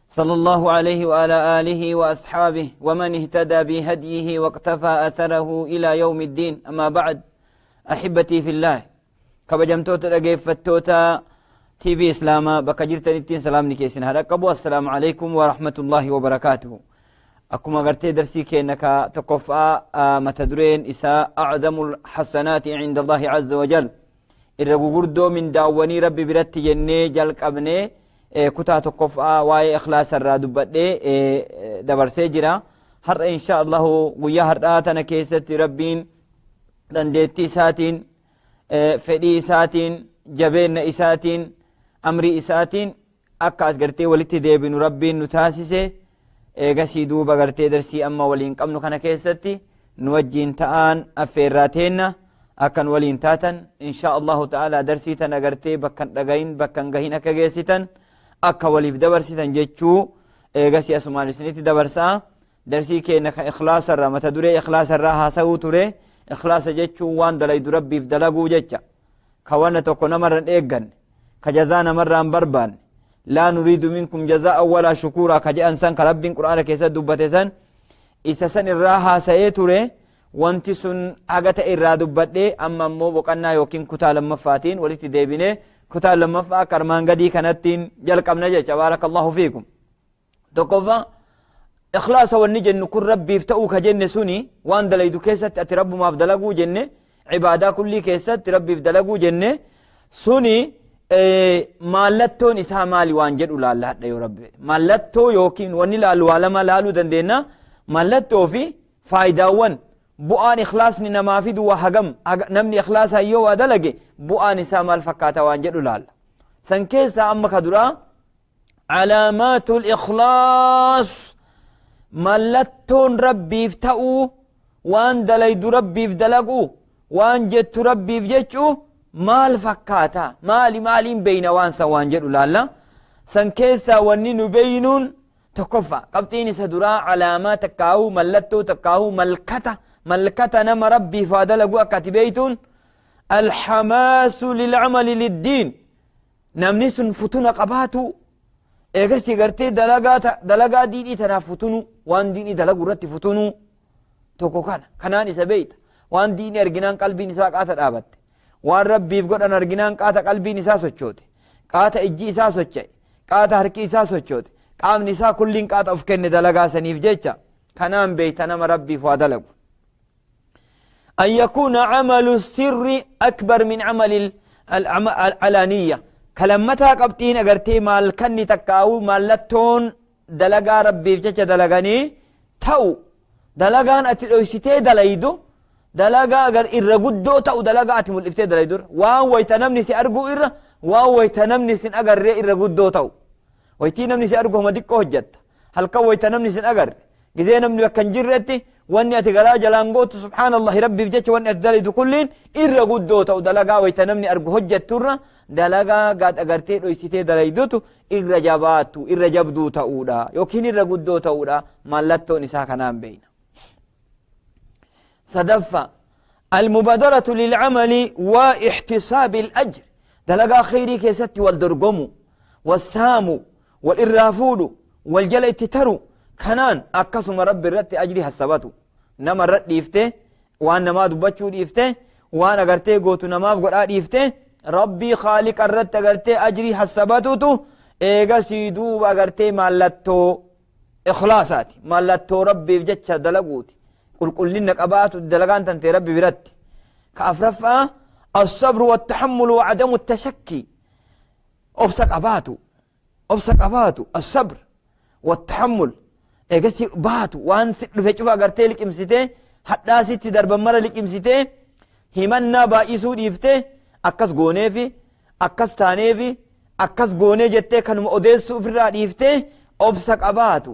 صلى الله عليه وعلى آله وأصحابه ومن اهتدى بهديه واقتفى أثره إلى يوم الدين. أما بعد، أحبتي في الله، كبجمتوتا dhaggeeffattoota TV Islaamaa bakka jirtanittiin salaamni keessin haa dhaqqabu. Assalaamu alaikum wa rahmatullahi wa barakaatuhu. Akkuma agartee darsii keenya ka tokkoffaa mata dureen isaa أعظم الحسنات عند الله عز وجل, irra gugurdoo mindaawwanii Rabbi biratti jennee jalqabnee, kutaa tokkoffaa waa'ee ikhlaasa irraa dubbadhee dabarsee jira. Har'a insha Allahu guyyaa har'aa tana keessatti Rabbiin dandeettii isaatiin, fedhii isaatiin, jabeenna isaatiin, amrii isaatiin akka as gartee walitti deebinu Rabbiin nu taasise. Eegasii duuba gartee darsii amma waliin qabnu kana keessatti nu wajjiin ta'aan affeerraa teenna akka nu waliin taatan. Insha Allahu ta'ala darsii tana gartee bakkan dhagahin bakkan gahin akka geessitan, akka waliif dabarsitan jechuu eegasii asumaan isinitti dabarsaa. Darsii keenya ka ikhlaasarraa, mata duree ikhlaasarraa haasa'uu ture. Ikhlaasa jechuun waan dalaydu Rabbiif dalaguu jecha, ka wanna tokko namarran eegganne, ka jazaa namarraa hin barbaanne. لا نريد منكم جزاء ولا شكورا ka je'an san, ka Rabbiin Qur'aana keessatti dubbate san, isa san irraa haasa'ee ture. Wanti sun haga ta'e irraa dubbadhe. Amma ammoo boqannaa yookiin kutaa lammaffaatiin walitti deebine. Kutaa lammaffaa akka armaan gadii kanattiin jalqabna jecha. بارك الله فيكم. Tokkoffaa, ikhlaasa wanni jennu kun Rabbiif ta'uu ka jenne suni, waan dalaydu keessatti ati Rabbumaaf dalaguu jenne, cibaadaa kullii keessatti Rabbiif dalaguu jenne suni, mallattoon isaa maali waan jedhu laalla hadha yoo Rabbi. Mallattoo yookiin wanni laallu waa lama laaluu dandeenya: mallattoo fi faayidaawwan. Bu'aan ikhlaasni namaa fidu waa hagam, namni ikhlaasaa yoo waa dalage bu'aan isaa maal fakkaata waan jedhu laalla. San keessaa amma ka duraa علامات الإخلاص, mallattoon Rabbiif ta'uu, waan dalaydu Rabbiif dalaguu, waan jettu Rabbiif jechuu maal fakkaata, maali, maaliin beeyna waan san waan jedhu laalla. San keessaa wanni nu beeynuun tokkoffa, qabxiin isa duraa, calaamaa takkaahuu mallattoo takkaahuu malkata, malkata nama Rabbiif waa dalagu akka ati beeytuun, الحماس للعمل للدين. Namni sun futuna qabaatu, eegasi gartee dalagaa diinii tanaaf futunu, waan diinii dalagu irratti futunu tokko kana. Kanaan isa beeyta. Waan diinii arginaan qalbiin isaa qaata dhaabatte, waan Rabbiif godhan arginaan qaata qalbiin isaa sochoote, qaata ijji isaa socho'e, qaata harki isaa sochoote, qaamni isaa kulliin qaata of kenne dalagaa saniif jecha. Kanaan beeyta nama Rabbiif waa dalagu. أن يكون عمل السر أكبر من عمل العلانية. Kalammataa qabxiin agartee maal kanni takkaa'u mallattoon dalagaa Rabbiif jecha dalaganii ta'u, dalagaan ati dhoysitee dalaydu dalagaa agar irra guddoo ta'u dalagaa ati mul'iftee dalaydu. Waan wayta namni si argu irra waan wayta namni sin agarree irra guddoo ta'u. Waytii namni si argu homa xiqqoo hojjatta. Halkan wayta namni sin agarre, gizee namni bakka hin jirretti, wanni ati garaa jalaan gootu, subhaanallahi, Rabbiif jecha wanni ati dalaydu kulliin irra guddoo ta'u. Dalagaa wayta namni argu hojjetturra dalagaa gaad agartee dhoysitee dalaydutu irra jabaattu, irra jabduu ta'uudha yookiin irra guddoo ta'uudha. Mallattoon isaa kanaan beeyna. Sadaffa, المبادرة للعمل واحتساب الأجر. Dalagaa khayrii keessatti wal dorgomu, wassaamu, wal irraa fuudhu, wal jala itti taru. Kanaan akkasuma Rabbi irratti ajrii hassabatu. Nama irra dhiifte, waan namaa dubbachuu dhiifte, waan agartee gootu namaaf godhaa dhiifte, Rabbii khaaliqa irratti agartee ajrii hassabatutu eegasii duuba agartee mallattoo ikhlaasaati, mallattoo Rabbiif jecha dalaguuti, qulqullina qabaatu dalagaan tantee Rabbi biratti. Ka afraffaa, الصبر والتحمل وعدم التشكي. Obsa qabaatu, obsa qabaatu, الصبر والتحمل. Eegasi baatu waan si dhufe cufa agartee liqimsitee, hadhaa sitti darban mara liqimsitee, himannaa baay'isuu dhiiftee, akkas gooneefi, akkas taaneefi, akkas goonee jettee kanuma odeessuu ofirraa dhiiftee obsa qabaatu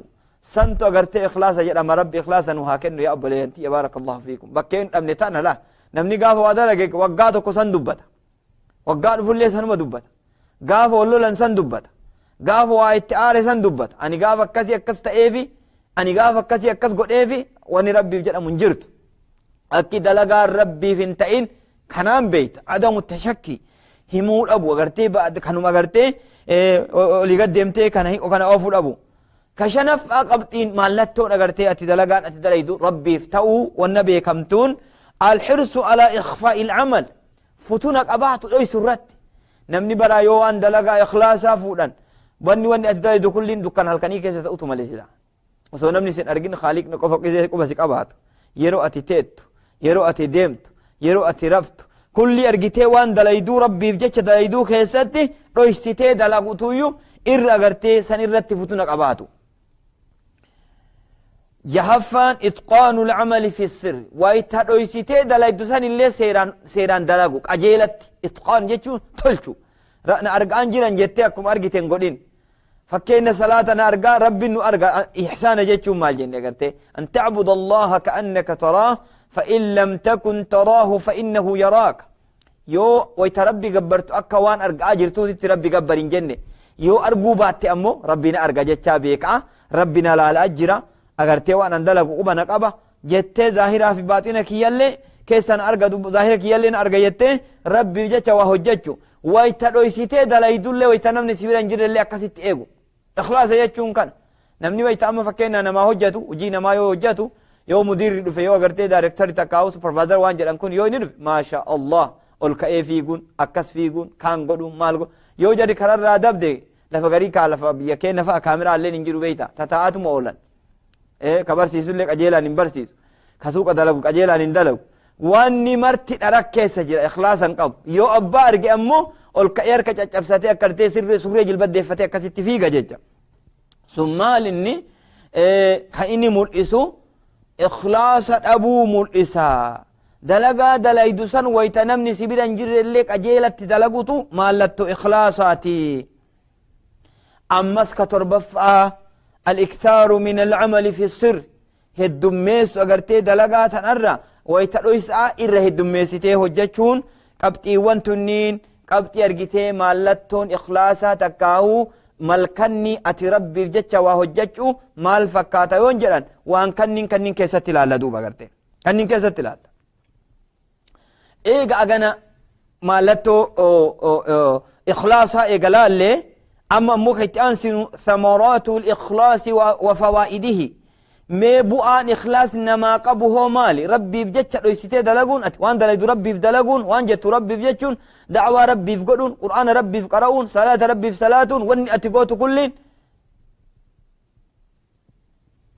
santu agartee ikhlaasa jedhama. Rabbi ikhlaasa nu haa kennu yaa obboleeyyantii. بارك الله فيكم. Bakkeen dhabne tana la. Namni gaafa waa dalage waggaa tokko san dubbata, waggaa dhufullee sanuma dubbata, gaafa wal lolan san dubbata, gaafa waa itti aare san dubbata. Ani gaafa akkasii akkas ta'eefi, ani gaafa akkasii akkas godheefi. Wani Rabbiif jedhamu hin jirtu. Akki dalagaan Rabbiif hin ta'in kanaan beeyta. عدم التشكي, himuu dhabu, agartee kanuma agartee olii gad deemtee kana oofuu dhabu. Kashanaffaa qabxiin mallattoon agartee ati dalagaan ati dalaydu rabbiif ta'uu wanna beekamtuun alxirsu alaa ikfaa'i ilcamal, futuna qabaatu dhoysu irratti. Namni baraa yoo waan dalagaa ikhlaasaa fuudhan, wanni ati dalaydu kulliin dukkan halkanii keessa ta'utu malee, sila osoo namni sin argin khaaliqni qofa quba si qabaatu, yeroo ati teettu, yeroo ati deemtu, yeroo ati raftu kulli argitee, waan dalayduu rabbiif jecha dalayduu keessatti dhoysitee dalagutuyyuu irra agartee san irratti futuna qabaatu. Jahaffaan itqaanu lcamali fi sirri, wayta dhoysitee dalaydu san illee seeraan dalagu, qajeelatti. Itqaan jechuun tolchu. Na argaan jiran jettee akkuma argiten godhin. Fakkeenya salaata na argaa, rabbin nu arga. Ihsaana jechuun maal jenne agarte? An tacbud allaha kaannaka taraah, fain lam takun taraahu fainnahu yaraaka. Yoo wayta rabbi gabbartu akka waan argaa jirtuutitti rabbi gabbarin jenne, yoo arguu baatte ammoo rabbi na arga jechaa beekaa, rabbi na laalaa jira agartee, waan an dalagu quba na qaba jettee, zaahiraa fi baaxina kiyyallee keessa na arga, zaahira kiyyallee na arga jettee rabbiif jecha waa hojjechu. Wayta dhoysitee dalaydullee, wayta namni si bira hin jirrellee akkasitti eegu. Ikhlaasa jechuun kana. Namni wayta amma fakkeenya namaa hojjetu, hojii namaa yoo hojjetu, yoo mudiirri dhufe, yoo agartee directorri takkaa'u supervisor waan jedhan kun yoo inni dhufe, maasha Allah, ol ka'ee fiiguun, akkas fiiguun, kaan godhuun, maal godhu. Yoo jarri kararraa dabde, lafa garii kaa lafa biyya keenya fa'a kaameraa illee hin jiru beeyta, tataa'atuma oolan. Ka barsiisullee qajeelaan hin barsiisu, ka suuqa dalagu qajeelaan hin dalagu, wanni marti dharak keessa jira, ikhlaasa hin qabu. Yoo abbaa arge ammoo ol ka'ee harka caccabsatee akka artee sirree surree jilbaddeeffatee akkasitti fiiga jecha. Sun maal inni kan inni mul'isu? Ikhlaasa dhabuu mul'isa. Dalagaa dalaydu san wayta namni si bira hin jirre illee qajeelatti dalagutu mallattoo ikhlaasaati. Ammas ka torbaffaa aliktaaru min alcamali fi sirr, heddummeessu agartee dalagaa tanarra wayta dhoysaa irra heddummeessitee hojjechuun. Qabxiiwwan tunniin qabxii argitee mallattoon ikhlaasaa takkaahuu malkanni ati rabbiif jecha waa hojjechuu maal fakkaata yoon jedhan, waan kannin keessatti ilaalla. Duuba agarte kannin keessatti ilaalla. Eega agana mallattoo ikhlaasaa eega laallee, amma ammoo ka itti aansinu thamaraatu likhlaasi wa fawaa'idihi. Mee bu'aan ikhlaas namaa qabu hoo maali? Rabbiif jecha dhoysitee dalaguun, ati waan dalaydu rabbiif dalaguun, waan jettu rabbiif jechuun, dacwaa rabbiif godhuun, qur'aana rabbiif qara'uun, salaata rabbiif salaatuun, wanni ati gootu kulliin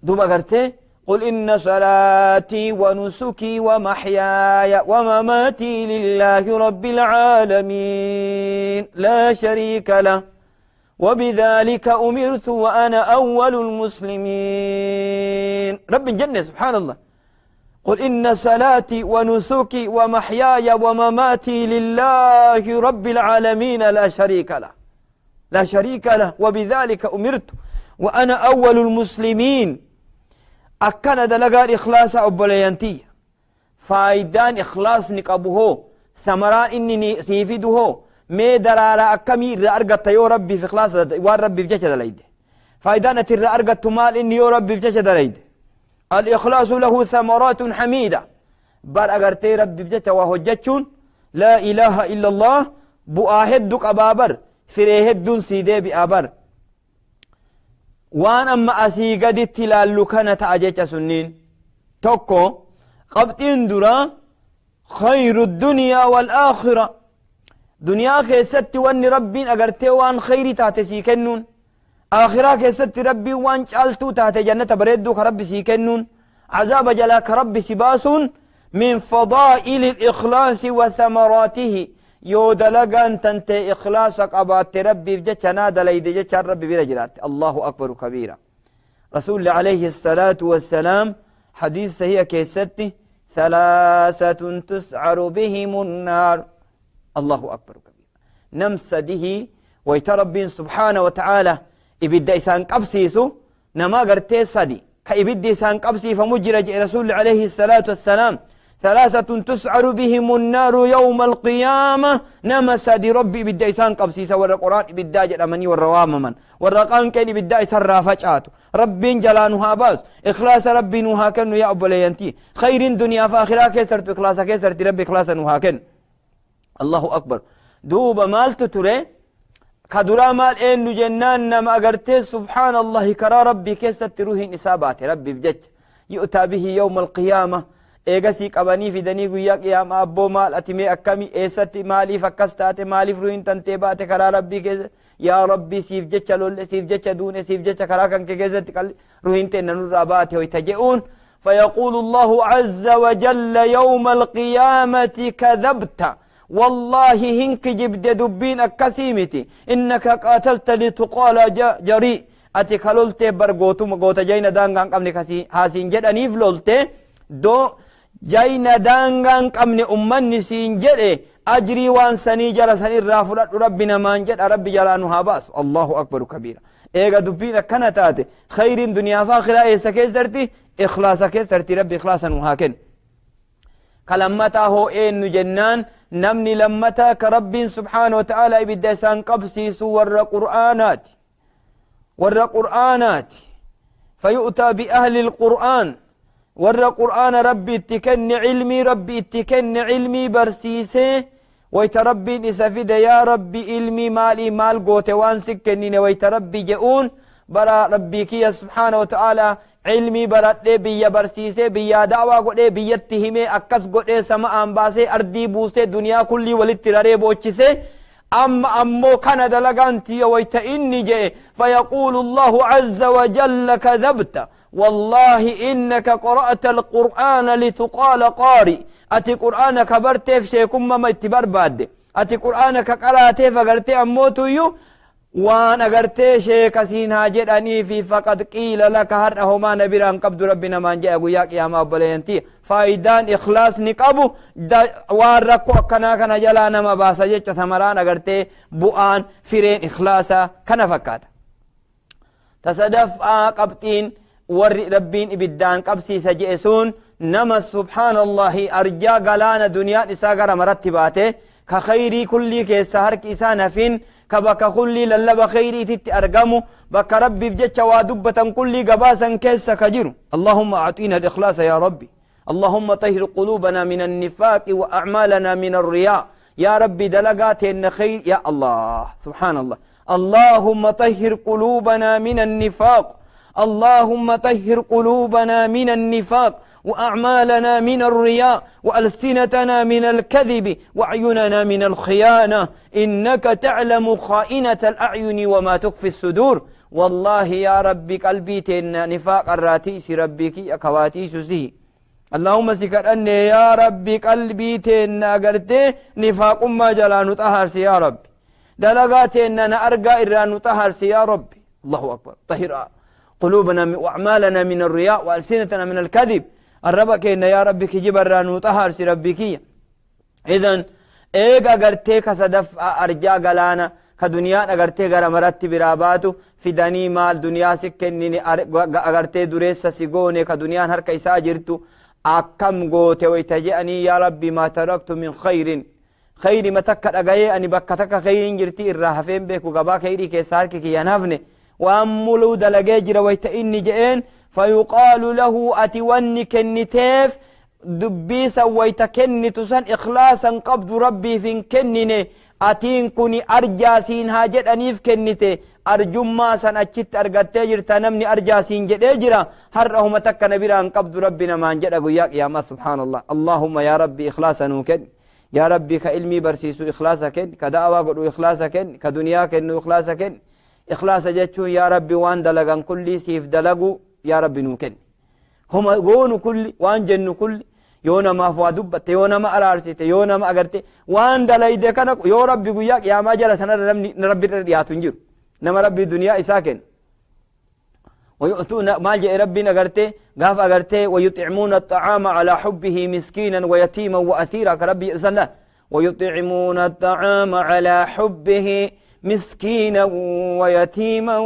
duuba agartee قل إن صلاتي ونسكي ومحياي ومماتي لله رب العالمين لا شريك له وبذلك أمرت وأنا أول المسلمين. رب الجنة سبحان الله. قل إن صلاتي ونسكي ومحياي ومماتي لله رب العالمين لا شريك له، لا شريك له، وبذلك أمرت وأنا أول المسلمين. أكن دلقا إخلاص أبوليانتي، فايدان إخلاص نقبه، ثمران إنني سيفيده، mee daraaraa akkamii irraa argatta yoo rabbiif ikhlaasa waan rabbiif jecha dalayde? Faayidaan ati irraa argattu maal inni yoo rabbiif jecha dalayde? الإخلاص له ثمرات حميدة. Bar agartee rabbiif jecha waa hojjechuun, لا إله إلا الله, bu'aa hedduu qabaa bar, firee hedduun sii deebi'a bar. Waan amma asii gaditti ilaallu kana ta'a jecha sunniin. Tokko, qabxiin dura, خير الدنيا والآخرة. Duniyaa keessatti wanni rabbiin agartee waan khayrii taate sii kennuun, aakhiraa keessatti rabbiin waan caaltuu taate, jannata bareedduu ka rabbi sii kennuun, cazaaba jalaa ka rabbi si baasuun, من فضائل الإخلاص وثمراته. Yoo dalagaan tante ikhlaasa qabaatte, rabbiif jecha naa dalayde jechaan rabbi bira jiraatte, الله أكبر كبيرا. رسول عليه الصلاة والسلام حديث صحيح keessatti ثلاثة تسعر بهم النار. الله أكبر كبيرا. Nam sadihi wayta rabbiin سبحانه وتعالى ibidda isaan qabsiisu, nama gartee sadi ka ibiddi isaan qabsiifamu jira jedhe رسول عليه الصلاة والسلام. ثلاثة تسعر بهم النار يوم القيامة. Nama sadi rabbi ibidda isaan qabsiisa, warra quraan ibiddaa jedhamanii warra waamaman, warra qaanqeen ibiddaa isan raafacaatu. Rabbiin jalaa nu haa baasu, ikhlaasa rabbii nu haa kennu. Yaa obboleeyyantii, khayriin duniyaa fi akhiraa keessartu ikhlaasa keessarti. Rabbi ikhlaasa nu haa kennu. الله أكبر. Duuba maaltu ture? Ka duraa maal eenyu jennaan, nama agartee, subhaana Allahi, karaa Rabbii keessatti ruhiin isaa baate Rabbiif jecha. Yu'taa bihi yawma alqiyaama. Eegasii qabanii fidanii guyyaa qiyaamaa, abboo maal ati, mee akkami, eessatti, maaliif akkas taate, maaliif ruhiin tantee baate karaa Rabbii keessa? Yaa Rabbii, siif jecha lolle, siif jecha duune, siif jecha karaa kan kee keessatti ruhiin teenna nurraa baate wayta je'uun, فيقول الله عز وجل يوم القيامة: كذبت، والله هنك جبد، دبين أكسيمتي، إنك قاتلت لتقال جريء. Ati ka lolte bar gootuma goota jayna daangaan qabne kasi haasiin jedhaniif lolte. Do jayna daangaan qabne ummanni siin jedhe, ajrii waan sanii jara san irraa fudhadhu Rabbi namaan jedha. Rabbi jalaa nu haa baasu. Allahu akbaru kabiira. Eega dubbiin akkana taate, khayriin duniyaa fi akhiraa eessa keessarti? Ikhlaasa keessarti. Rabbi ikhlaasa nu haa kennu. Ka lammataa hoo eenyu jennaan, namni lammataa ka Rabbiin subhaanahu wa ta'ala ibidda isaan qabsiisu warra Qur'aanaati, warra Qur'aanaati. فيؤتى بأهل القرآن. Warra Qur'aana Rabbi itti kenne, cilmii Rabbi itti kenne, cilmii barsiisee, wayta Rabbiin isa fide, yaa Rabbi, ilmii maalii maal goote waan si kennine wayta Rabbi je'uun, bara Rabbii kiyya subhaana wa ta'ala cilmii baradhee, biyya barsiisee, biyyaa da'waa godhee, biyyatti himee, akkas godhee, sama'aan baasee, ardii buusee, duniyaa kullii walitti raree boochisee, amma ammoo kana dalagaan tiyya wayta inni je'e, فيقول الله عز وجل: كذبت، والله إنك قرأت القرآن لتقال قارئ. Ati Qur'aana kabarteef sheekumma itti barbaadde. Ati Qur'aana ka qaraateef agartee ammootuyyuu waan agartee sheekasiin haa jedhaniifi. فقد قيل لك, har'a homaa na biraan qabdu Rabbi namaan jedha guyyaa qiyaamaa. Obboleeyyantii, faayidaan ikhlaasni qabu waan rakkoo akkanaa kana jalaa nama baasa jecha. Samaraan agartee bu'aan fireen ikhlaasa kana fakkaata. Tasadaffaa qabxiin warri Rabbiin ibiddaan qabsiisa je'e sun nama, subhaanallahi, arjaa galaana duniyaan isaa gara maratti baate, ka khayrii kullii keessa harki isaa nafin, ka bakka kullii lallaba khayriititti argamu, bakka Rabbiif jecha waa dubbatan kullii gabaasan keessa ka jiru. اللهم أعطينا الإخلاص يا ربي. اللهم طهر قلوبنا من النفاق وأعمالنا من الرياء يا ربي. دلقاتنا خير يا الله. سبحان الله. اللهم طهر قلوبنا من النفاق، اللهم طهر قلوبنا من النفاق وأعمالنا من الرياء وألسنتنا من الكذب وأعيننا من الخيانة، إنك تعلم خائنة الأعين وما تخفي الصدور. والله يا ربي، قلبي تين نفاق الراتيس ربك كواتيس سيه. اللهم سكر أني يا ربي، قلبي تين أغرتي نفاق ما جلا نطهر يا ربي، دلقاتين أرقى إرى نطهر يا ربي. الله أكبر. طهر قلوبنا وأعمالنا من الرياء وألسنتنا من الكذب. الربك إن يا ربي كجبر نطهر ربك. إذن eega gartee ka sadaffaa arjaa galaana ka duniyaan agartee gara maratti biraa baatu fidanii, maal duniyaa si kennine, agartee dureessa si goone, ka duniyaan harka isaa jirtu akkam goote wayta je'anii, yaa Rabbi, ما تركت من خير, khayri ma takka dhagayee ani bakka takka khayriin jirti irraa hafeen beeku, gabaa khayrii keessa harki kiyyan hafne, waan muluu dalagee jira wayta inni je'een, فيقال له: ati wanni kenniteef dubbii san wayta kennitu san ikhlaasan qabdu, Rabbiif hin kennine. Atiin kuni arjaasiin haa jedhaniif kennite. Arjummaa san achitti argattee jirta. Namni arjaasiin jedhee jira. Har'a huma takka na biraan qabdu Rabbi namaan jedha guyyaa qiyaamaa. Subhaanallah. اللهم يا ربي ikhlaasa nuu kenni. Yaa Rabbi, ka ilmii barsiisu ikhlaasa kenni, ka da'awaa godhu ikhlaasa kenni, ka duniyaa kennu ikhlaasa kenni. Ikhlaasa jechuun, yaa Rabbi, waan dalagan kullii siif dalagu yaa Rabbi nuu kenni. Huma goonu kulli, waan jennu kulli, yoo namaaf waa dubbatte, yoo nama araarsite, yoo nama agarte, waan dalayde kana yoo Rabbi guyyaa qiyaamaa jala sanarra namni Rabbi irra dhiyaatu hin jiru. Nama Rabbi duniyaa isaa kennu ويؤتون ما جاء ربي أغرتي قاف أغرتي ويطعمون الطعام على حبه مسكينا ويتيما وأسيرا. كربي سنة ويطعمون الطعام على حبه مسكينا ويتيما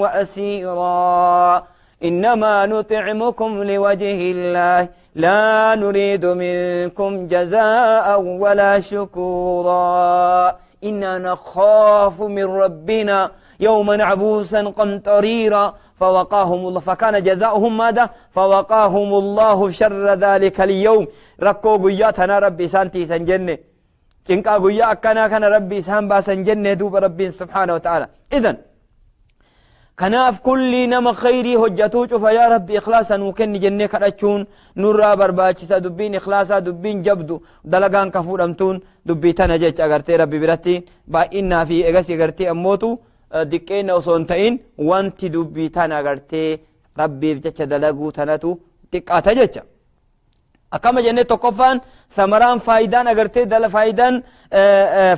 وأسيرا، إنما نطعمكم لوجه الله، لا نريد منكم جزاء ولا شكورا، إنا نخاف من ربنا يوما عبوسا قمطريرا، فوقاهم الله. فكان جزاؤهم ماذا؟ فوقاهم الله شر ذلك اليوم. Rakkoo guyyaa tanaa Rabbi isaan tiisan jenne. Cinqaa guyyaa akkanaa kana Rabbi isaan baasan jennee duuba Rabbiin subhaana wa ta'ala. Idan kanaaf kulli nama khayrii hojjatuu cufa yaa Rabbi ikhlaasa nuu kenni jennee kadhachuun nurraa barbaachisa. Dubbiin ikhlaasaa dubbiin jabdu dalagaan ka fuudhamtuun dubbii tana jecha agartee Rabbi biratti baay'innaa fi egas agartee ammootu diqqeenna osoo hin ta'in wanti dubbii tana agartee Rabbiif jecha dalaguu tanatu xiqqaata jecha. Akkama jennee tokkoffaan samaraan faayidaan agartee dala faayidaan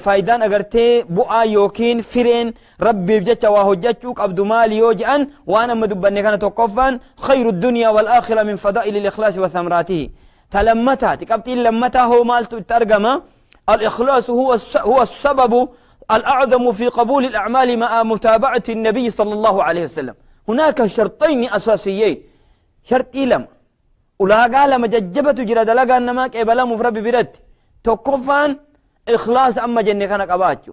faayidaan agartee bu'aa yookiin fireen Rabbiif jecha waa hojjechuu qabdu maali yoo je'an, waan amma dubbanne kana tokkoffaan khayru dunyaa wal aakhira min fadaa'ili al-ikhlaasi wa thamraatihi. Ta lammataati, qabxiin lammataa hoo maaltu itti argama? Al-ikhlaasu huwa sababu الأعظم في قبول الأعمال مع متابعة النبي صلى الله عليه وسلم. هناك شرطين أساسيين، شرط لما ulaagaa lama jajjabatu jira dalagaan namaa qeebalamuuf Rabbi biratti. Tokkoffaan ikhlaasa amma jenne kana qabaachu.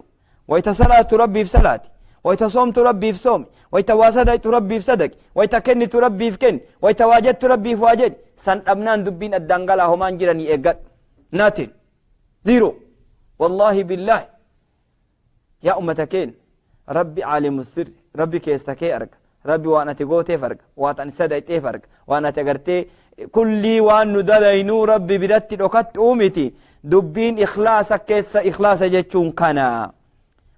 Wayta salaatu Rabbiif salaati, wayta soomtu Rabbiif soomi, wayta waa sadaqtu Rabbiif sadaqi, wayta kennitu Rabbiif kenni, wayta waa jettu Rabbiif waa jedhi. San dhabnaan dubbiin addaan galaa, homaan jiranii eeggadhu, nothing, zero. Wallaahi billaahi, yaa ummata keenya, Rabbi caalimu sirri, Rabbi keessa kee arga, Rabbi waan ati gooteef arga, waan ati sadaqxeef arga, waan ati agartee kullii waan nu dalaynuu Rabbi biratti dhokatti uumiti. Dubbiin ikhlaasa keessa, ikhlaasa jechuun kana.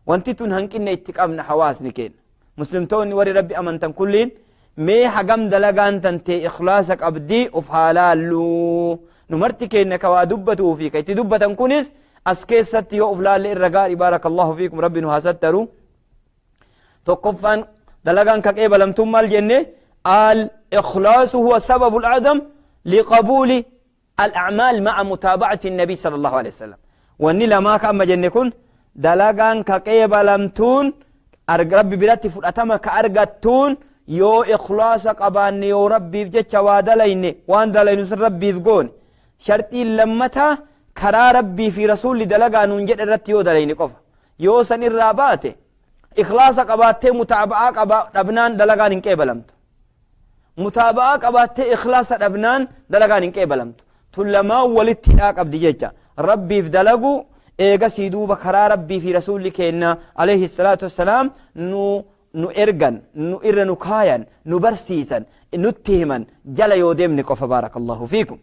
Wanti tun hanqinna itti qabna. Hawaasni keenya muslimtoonni warri Rabbi amantan kulliin mee hagam dalagaan tantee ikhlaasa qabdii uf haa laalluu. Nu marti keenya ka waa dubbatuu fi ka itti dubbatan kunis as keessatti yoo uf laalle irra gaarii. Baarakallahu fiikum, Rabbi nu haa sattaru. Tokkoffaan dalagaan ka qeebalamtuun maal jenne? Al-ikhlaasu huwa sababu al-a'zam liqabuuli al-a'maal ma'a mutaaba'ati nabii sallallahu alaihi wasallam. Wanni lamaa ka amma jenne kun dalagaan ka qeebalamtuun Rabbi biratti fudhatama ka argattuun yoo ikhlaasa qabaanne, yoo Rabbiif jecha waa dalayne, waan dalaynu sun Rabbiif goone. Sharxiin lammataa karaa Rabbii fi rasuulli dalagaa nuun jedhe irratti yoo dalayne qofa. Yoo san irraa baate, ikhlaasa qabaattee mutaaba'aa qaba dhabnaan dalagaan hin qeebalamtu. Mutaaba'aa qabaattee ikhlaasa dhabnaan dalagaan hin qeebalamtu. Tun lamaan walitti hidhaa qabdi jecha. Rabbiif dalagu, eegasii duuba karaa Rabbii fi rasuulli keenna alayhi salaatu wassalaam nu ergan, nu irra nu kaayan, nu barsiisan, nutti himan jala yoo deemne qofa. Baarakallahu fiikum.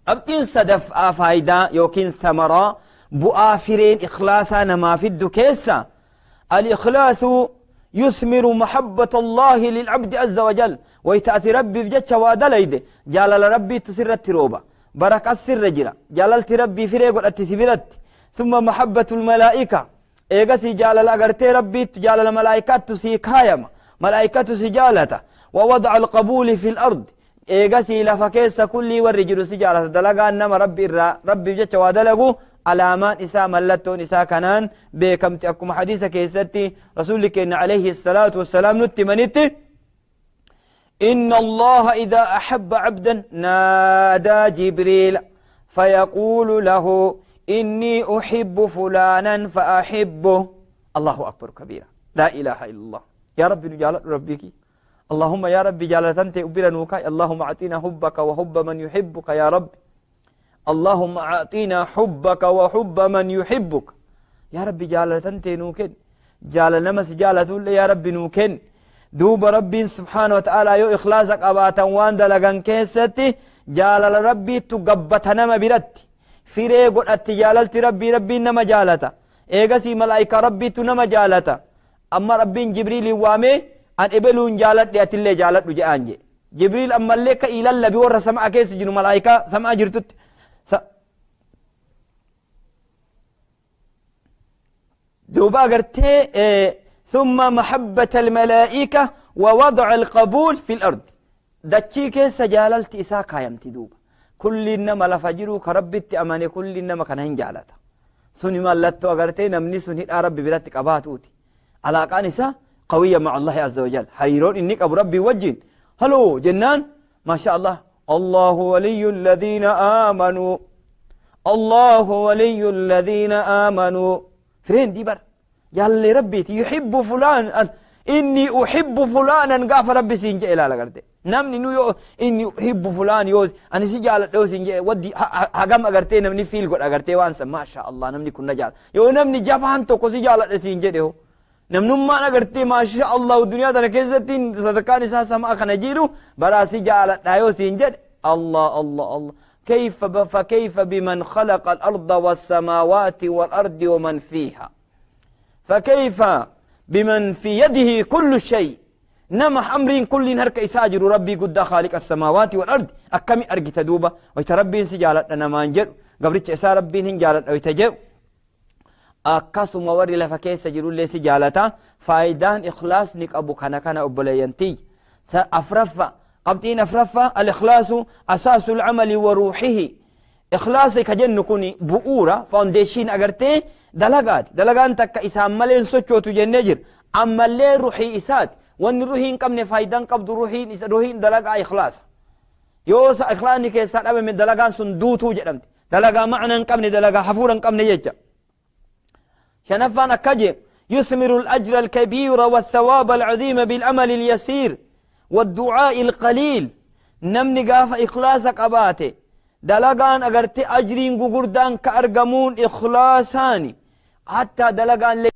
Qabxiin sadaffaa faayidaa yookiin samaraa bu'aa fireen ikhlaasaa namaa fiddu keessa الإخلاص يثمر محبة الله للعبد عز وجل. ويتأتي ربي بجتش وادليد جالل ربي تسرت روبا بركة السر جرا جاللت ربي فريق الاتسبرت، ثم محبة الملائكة. إيغسي جالل أغرتي ربي جالل الملائكة تسيكايما ملائكة سجالته ووضع القبول في الأرض. إيغسي لفكيس كل والرجل سجالته. دلقا إنما ربي الرا ربي بجتش وادلقو alaamaan isaa mallattoon isaa kanaan beekamti. Akkuma hadiisa keessatti rasuulli keenya alayhi salaatu wassalaam nutti himanitti, إن الله إذا أحب عبدا نادى جبريل فيقول له إني أحب فلانا فأحبه. الله أكبر كبيرا، لا إله إلا الله. يا ربي نجال ربك، اللهم يا ربي جالتنت أبرنوك، اللهم أعطينا حبك وحب من يحبك يا رب، اللهم أعطينا حبك وحب من يحبك يا ربي. جالتنت نوكن جال نمس جالتول يا ربي نوكن. دوب ربي سبحانه وتعالى يو إخلاصك أباتا وان دلغان كيستي جالل ربي تقبت نما برت firee godhatti jaalalti Rabbii. Rabbiin nama jaalata, eegasii malaayika Rabbiitu nama jaalata. Amma Rabbiin Jibriilin waamee an ebeluun jaaladhe, atillee jaaladhu je'aan je. Jibriil ammallee ka ilallabi warra sama'a keessa jiru, malaayikaa sama'a jirtutti. Duuba agartee ثم محبة الملائكة ووضع القبول في الأرض، dachii keessa jaalalti isaa kaayamti. Duuba kulli nama lafa jiru ka Rabbitti amane kulli nama kana hin jaalata. Suni mallattoo agartee namni sun hidhaa Rabbi biratti qabaatuuti. Alaaqaan isaa qawiyya ma'a Allahi azza wajal, hariiroon inni qabu Rabbii wajjin haloo jennaan, maasha Allah. الله ولي الذين آمنوا، الله ولي الذين آمنوا. فرين دي بر جال ربي يحب فلان، إني أحب فلانا قاف ربي سينجا إلى لقرده. Namni nu yoo inni hibbu fulaan yoo ani si jaaladha yoo siin jedhe, waddi hagam agartee namni fiil godha agartee waan san, maasha Allah, namni kun na jaala. Yoo namni jabaan tokko si jaaladha siin jedhe hoo, namnummaan agartee maasha Allah duniyaa tana keessatti sadarkaan isaa samaa kana jiru baraa si jaaladha yoo siin jedhe, Allah Allah Allah. كيف فكيف بمن خلق الأرض والسماوات والأرض ومن فيها؟ فكيف بمن في يده كل شيء؟ نما أمرين كل هرك إساجر ربي قد خالق السماوات والأرض أكمي أرجي تدوبة ويتربي سجالة أنا ما نجر قبرتش إسا ربي هنجالة ويتجو أكاسو موري لفكيس سجلوا لي سجالة. فايدان إخلاص نك أبو كان كان أبولينتي أفرفة قبطين أفرفة. الإخلاص أساس العمل وروحه. إخلاص كجن كوني بؤورة فاونديشين أغرتي دلقات دلقان تك إسام ملين سوچو تجنجر أما اللي روحي إسات وان روحين قمن فايدان قبض روحين روحين دلقا إخلاص يوسا إخلاص كيسات أبا من دلقان سندوتو جدمت دلقا معنى قمن دلقا حفورا قمن يجا. شنفان أكجي يثمر الأجر الكبير والثواب العظيم بالعمل اليسير والدعاء القليل. نمني قاف إخلاصك أباتي دلقان أغرتي أجرين قردان كأرقمون إخلاصاني حتى دلقان لي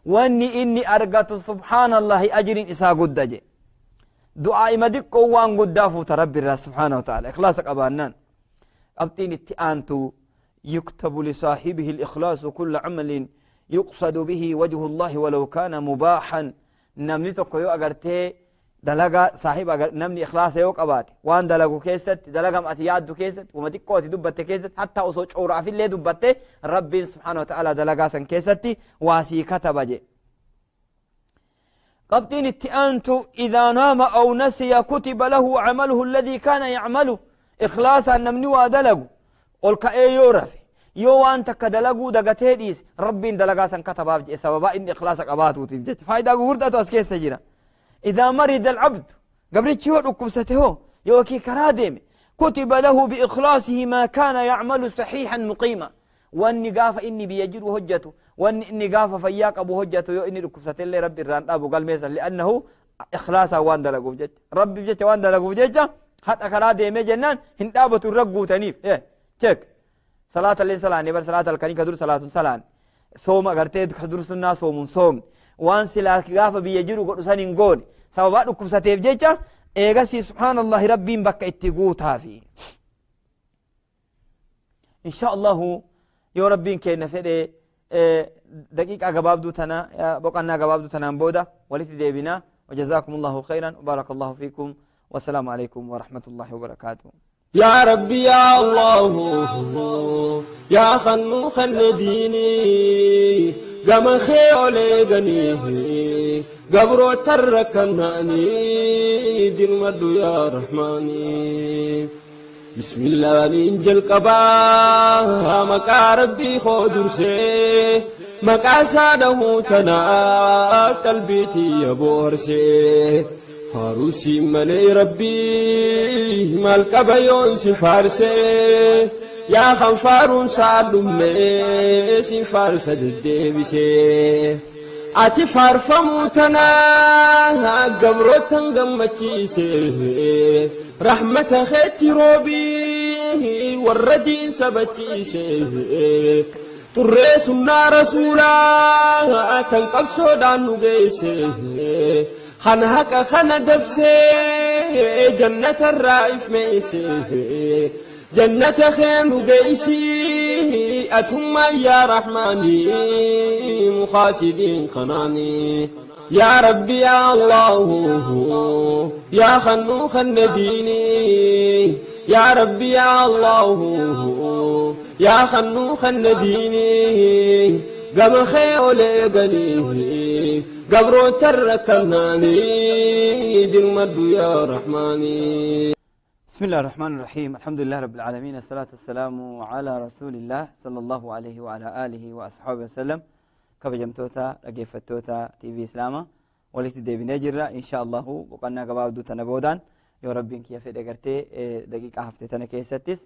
واني إني أرقت سبحان الله أجرين إسا قد دعاء مدك وان قدافو تربي الله سبحانه وتعالى. إخلاصك أبانان أبتين التئانتو يكتب لصاحبه الإخلاص كل عمل يقصد به وجه الله ولو كان مباحا. نمني tokko yoo agartee dalagaa saahiba namni ikhlaasa yoo qabaate waan dalagu keessatti dalagaa ati yaaddu keessatti wama xiqqoo ati dubbatte keessatti hatta osoo cooraafillee dubbatte rabbiin subhaanahu wa ta'ala dalagaa san keessatti waa sii kataba je. Qabxiin itti aantu إذا نام أو نسي كتب له عمله الذي كان يعمله. إخلاصا namni waa dalagu ol ka'ee yoo rafe yoo waan takka dalaguu dagatee dhiise rabbiin dalagaa san katabaaf jedhe sababaa inni ikhlaasa qabaatuutiif jecha faayidaa gurguddaatu as keessa jira. إذا مرض العبد قبرتش هو ركبسته يوكي كرادم كتب له بإخلاصه ما كان يعمل صحيحا مقيما. واني قاف إني بيجر هجته واني إني قاف فياك أبو هجته يو إني ركبسته اللي ربي الران أبو قال ميسا لأنه إخلاصا وان دلقوا جت ربي جت وان دلقوا جت حتى كرادم جنان هندابة الرقو تنيف إيه تشك صلاة اللي صلاة بر صلاة الكريم كدر صلاة صلاة صوم أغرتي كدر سنة صوم صوم وان سلا قاف بيجرو قد سنين قول سببا ركبستيف جيجا إيغسي سبحان الله ربي بك اتقوتها في إن شاء الله يا ربي كينا فدي دقيقة قبابدو تنا بقنا قبابدو تنا بودا ولتي ديبنا. وجزاكم الله خيرا وبارك الله فيكم والسلام عليكم ورحمة الله وبركاته. يا ربي يا الله يا خنو خن ديني قم خيولي غنيه قبرو تركناني دين مدو يا رحماني. بسم الله ننجل قبا مكا ربي خودرسي مكا ساده تنا قلبيتي يا بورسي فاروسي ملي ربي مالك بيون سفارسي يا خنفارون سالمي سفارس الدبسي اتي فارفموتنا قبروتن قمتشيسي رحمة خيتي روبي والردين سبتشيسي ترسلنا رسولا تنقب سودان نقيسي خنهك خن دبسي جنة الرائف ميسي جنة خيم قيسي أتم يا رحماني مخاسدين خناني. يا ربي يا الله يا خنو خن ديني يا ربي يا الله يا خنو خن ديني قم خيولي قليه قبرو تركناني دين مدو يا رحماني. بسم الله الرحمن الرحيم. الحمد لله رب العالمين، الصلاة والسلام على رسول الله صلى الله عليه وعلى آله وأصحابه وسلم. كبجمتوتا رقيفتوتا تي في إسلاما ولتي ديبي نجرة إن شاء الله وقنا قباب دوتا نبودان يا ربي إنك يا فيد أغرتي دقيقة هفتتنا كيستس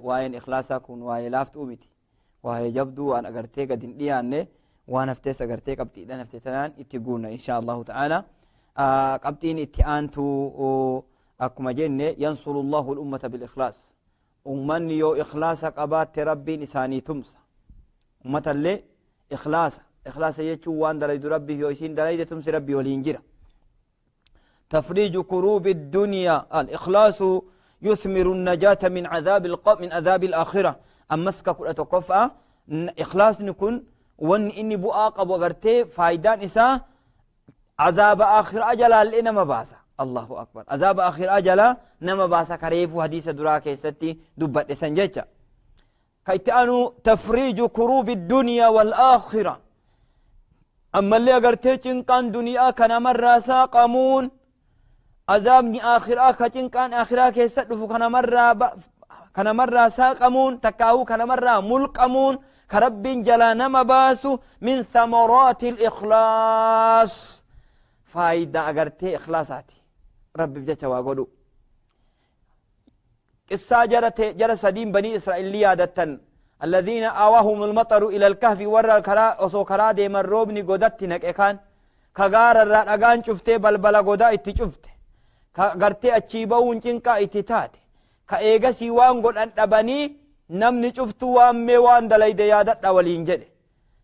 وين إخلاصا كون وين لافت أمتي وهي جبدو وأنا أغرتي قد إني وأنا فتيس أغرتي قبتي إذا نفتتنان اتقونا إن شاء الله تعالى. Qabxiin itti aantu akkuma jenne yansuru Allahu al-ummata bil-ikhlaas. Ummanni yoo ikhlaasa qabaatte Rabbiin isaanii tumsa. Ummatallee ikhlaasa. Ikhlaasa jechuun waan dalaydu Rabbiif yoo isiin dalayde tumsi Rabbii waliin jira. تفريج كروب الدنيا الإخلاص يثمر النجاة من عذاب من عذاب الآخرة. أمسك كل تكفأ إخلاص نكون ون إني بؤاق وغرتي فايدان إسا عذاب آخر أجل لإنما باسا. الله أكبر. عذاب آخر أجل نما باسا كريف حديث دراك ستي دبت سنجتا كيتانو تفريج كروب الدنيا والآخرة. أما اللي أغرتي چنقان دنيا كان مرة ساقمون عذابني آخرة كچنقان آخرة كيسدفو كان مرة ساقمون تكاو كان مرة ملقمون كرب جلا نما باسو من ثمرات الإخلاص. فايدة أغرتي إخلاصاتي ربي بجتا واقولو قصة جرى سدين بني إسرائيل عادة الذين آواهم المطر إلى الكهف ورى الكرا وصو كرا ديما الروبني قدت نك كغار الرأغان شفته بلبلا قدا اتشفته كغرتي أتشيبون چنكا اتتات كأيغا سيوان قد أن أبني نمني شفتو وان ميوان دلائد يادت أولين جده